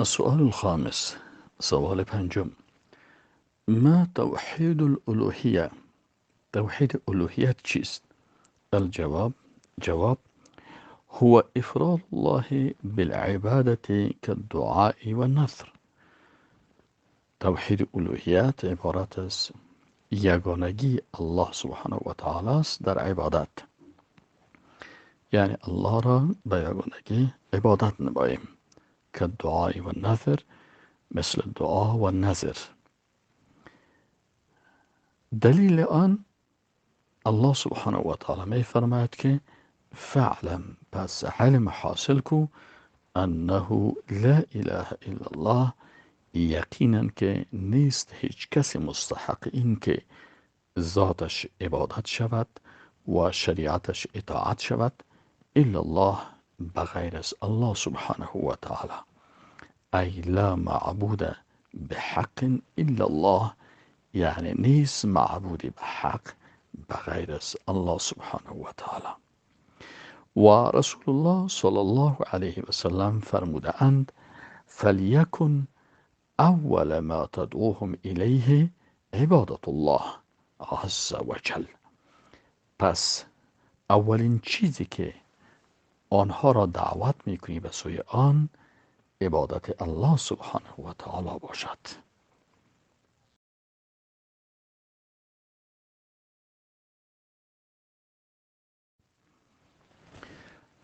السؤال الخامس، سوال پنجم: ما توحید الالوهیه؟ توحید الوهیت چیست؟ الجواب، جواب: هو افراد الله بالعبادة كالدعاء والنذر. توحید الوهیت عبارت از یگانگی الله سبحانه و تعالی است در عبادت، یعنی الله را به یگانگی عبادت نماییم، که دعای و نذر، مثل دعا و نذر. دلیل آن الله سبحانه و تعالی می فرماید که فاعلم، پس علم حاصل کو، انه لا اله الا الله، یقینا که نیست هیچ کسی مستحق این که ذاتش عبادت شود و شریعتش اطاعت شود الا الله، بغیر از الله سبحانه و تعالی. ای لا معبود بحق الا الله، یعنی نیست معبودی به حق بغیر از الله سبحانه و تعالی. و رسول الله صلی الله علیه و سلم فرموده اند: فلیکن اول ما تدعوهم الیه عبادت الله عز وجل. پس اولین چیزی که آنها را دعوت میکنی به سوی آن، عبادت الله سبحانه و تعالی باشد.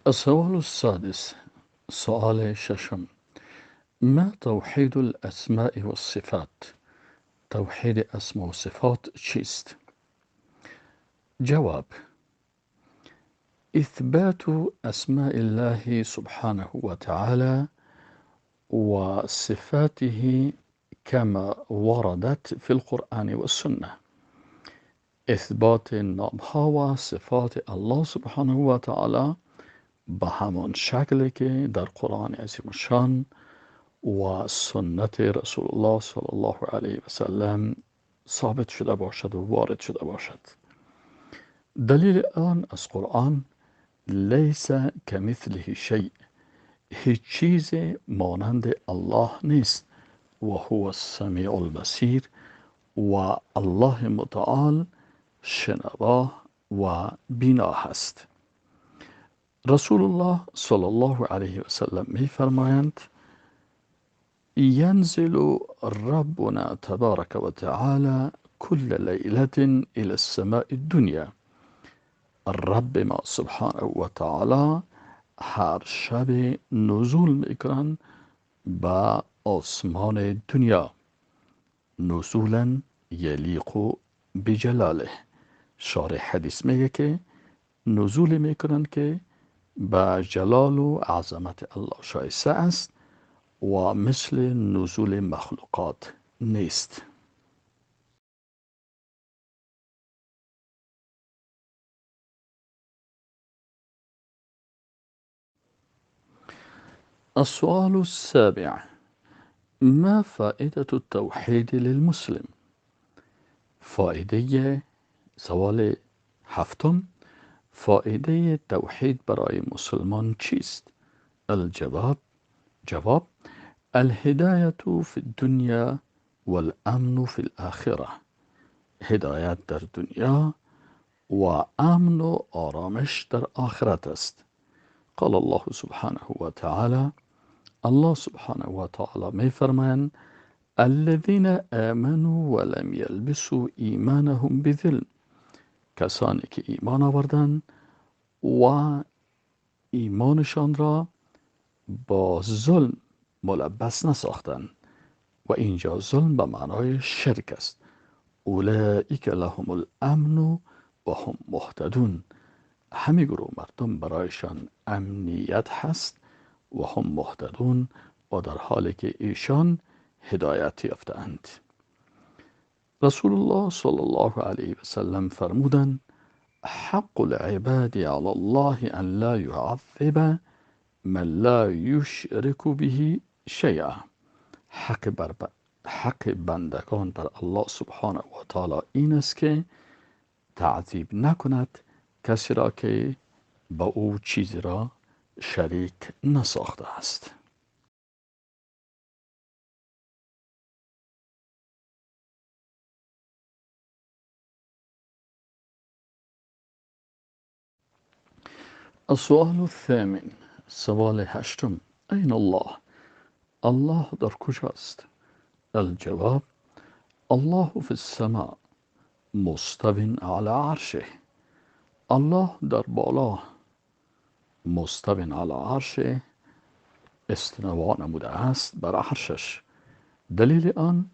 السؤال السادس، سؤال ششم: ما توحید الاسماء والصفات؟ توحید اسماء و صفات چیست؟ جواب: اثبات اسماء الله سبحانه وتعالى وصفاته كما وردت في القرآن والسنة. اثبات نامها و صفات الله سبحانه و تعالی به همان شکلی که در قرآن عظیم الشان و سنت رسول الله صلی الله علیه و سلم ثابت شده باشد و وارد شده باشد. دلیل آن از قرآن: لیس کمثله شیء، هیچ چیز مانند الله نیست، و هو السمیع البصیر، و الله متعال شنوا و بینا هست. رسول الله صلی الله علیه و سلم می فرمایند: ينزل ربنا تبارك وتعالى كل ليلة إلى السماء الدنيا. رب ما سبحانه وتعالى هر شب نزول میکنن به آسمان دنیا، نزولا یلیق بجلاله. شارح حدیث میگه که نزول میکنن که به جلال و عظمت الله شایسته است و مثل نزول مخلوقات نیست. السؤال السابع: ما فائدة التوحید للمسلم؟ فایده سوال هفتم: فایده توحید برای مسلمان چیست؟ الجواب، جواب: الهدایة فی الدنیا والامن فی الآخرة. هدایت در دنیا و امن و آرامش در آخرت است. قال الله سبحانه وتعالى، الله سبحانه وتعالى می فرمایند: الذين آمنوا ولم يلبسوا ایمانهم بظلم. کسانی که ایمان آوردند و ایمانشان را با ظلم ملبس نساختند، و اینجا ظلم به معنای شرک است. اولئک لهم الامن و هم مهتدون. همه گروه مردم برایشان امنیت هست و هم مهتدون، و در حالی که ایشان هدایت یافته‌اند. رسول الله صلی الله علیه و سلم فرمودند: حق العباد علی الله ان لا يعذب من لا يشرك به شیئا. حق بندگان بر الله سبحانه و تعالی این است که تعذیب نکند کسی را که با او چیزی را شریک نساخته است. السؤال الثامن، سوال هشتم: أين الله؟ الله در کجاست؟ الجواب: الله في السماء مستو على عرشه. الله در بالا مستو على عرشه، استوا نموده است بر عرشش. دلیل آن: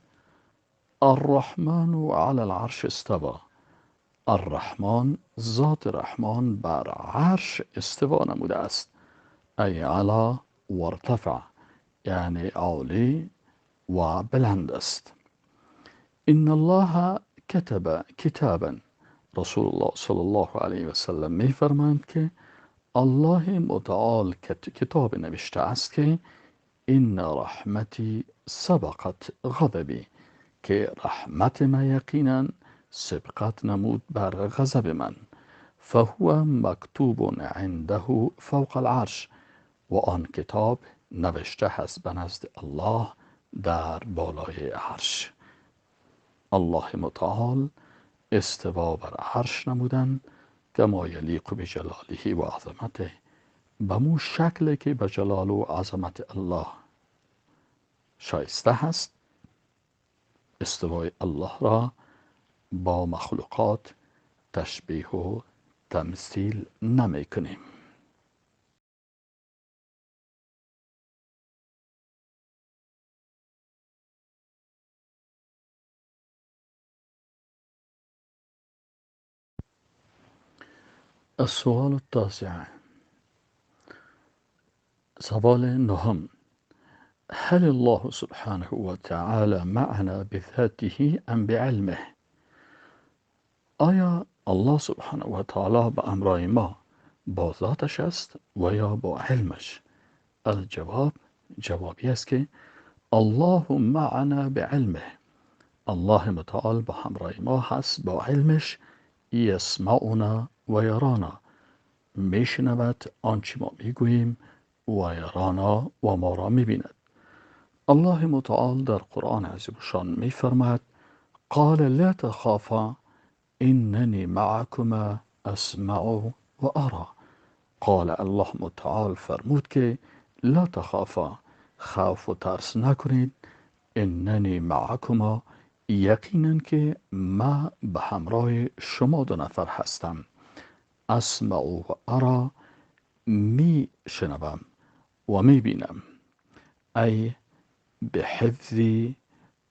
الرحمن على العرش استوى. الرحمن، ذات رحمان بر عرش استوا نموده است، ای علا و ارتفع، یعنی عالی و بلند است. ان الله كتب کتابا. رسول الله صلی الله علیه و سلم می فرمایند که الله متعال کتاب نوشته است که ان رحمتی سبقت غضبی، که رحمت ما یقینا سبقت نمود بر غضب من. فهو مکتوب عنده فوق العرش، و آن کتاب نوشته هست به نزد الله در بالای عرش. الله متعال استوا بر عرش نمودن کما یلیق بجلاله و عظمته، به مو شکلی که به جلال و عظمت الله شایسته هست. استوای الله را با مخلوقات تشبیه و تمثیل نمی کنیم. السؤال التاسع، سوال نهم: هل الله سبحانه وتعالى معنا بذاته ام بعلمه؟ آیا الله سبحانه و تعالی به امرای ما با ذاتش است و یا با علمش؟ الجواب، جوابی است که الله معنا بعلمه. الله متعال با همراه ما هست با علمش. یسمعنا و یرانا، میشنود آنچه ما میگوییم، و یرانا و ما را میبیند. الله متعال در قرآن عظیم الشان میفرماید: قال لا تخافا اننی معکما اسمع و ارا. قال، الله متعال فرمود که لا تخافا، خوف و ترس نکنید، اننی معکما، یقینا که ما به همراه شما دو نفر هستم، اسمع و ارا، می شنوم و می بینم، ای بحفظی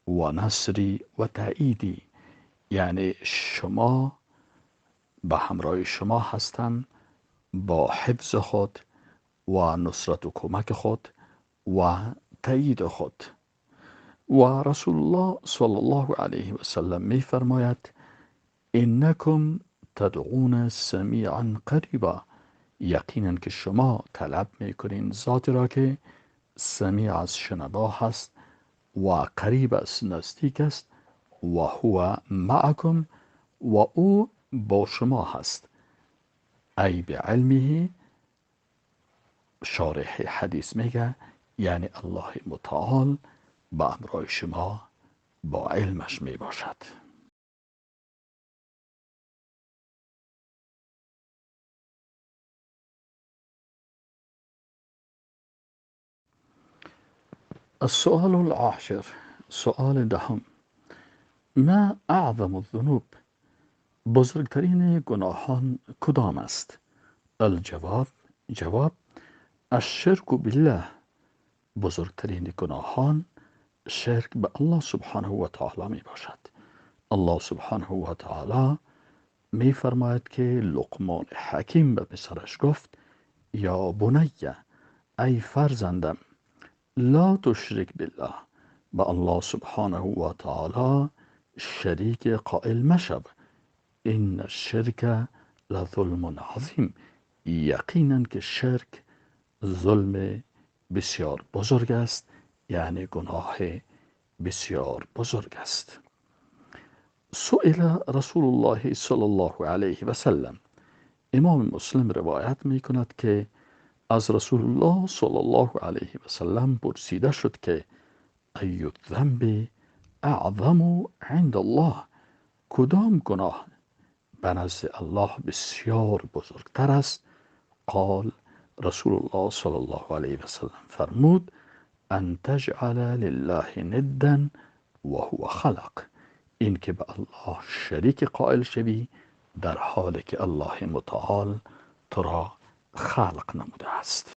و نصری و تأییدی، یعنی شما به همراه شما هستم با حفظ خود و نصرت و کمک خود و تأیید خود. و رسول الله صلی الله علیه و سلم می فرماید: انکم تدعون سمیعا قریبا، یقینا که شما طلب میکنین ذات را که سمیع از شنوا هست و قریب است، نزدیک است، و هو معکم، و او با شما هست، ای بعلمه. شارح حدیث میگه یعنی الله متعال با امرای شما با علمش می باشد. السؤال العاشر، سؤال دهم: ما اعظم الذنوب؟ بزرگترین گناهان کدام است؟ الجواب، جواب: الشرک بالله، بزرگترین گناهان شرک به الله سبحانه و تعالی می باشد. الله سبحانه و تعالی می فرماید که لقمان حکیم به پسرش گفت: یا بنی، ای فرزندم، لا تشرک بالله، به الله سبحانه و تعالی شریک قائل مشو، ان الشرک لظلم عظیم، یقینا که شرک ظلم بسیار بزرگ است، یعنی گناه بسیار بزرگ است. سئل رسول الله صلی الله علیه و سلم، امام مسلم روایت می کند که از رسول الله صلی الله علیه و سلم پرسیده شد که ای الذنب اعظم عند الله، کدام گناه به نزد الله بسیار بزرگتر است؟ قال، رسول الله صلی الله علیه و سلم فرمود: ان تجعل لله ندا و هو خلق، این که به الله شریک قائل شوی در حالی که الله متعال تو را خلق نموده است.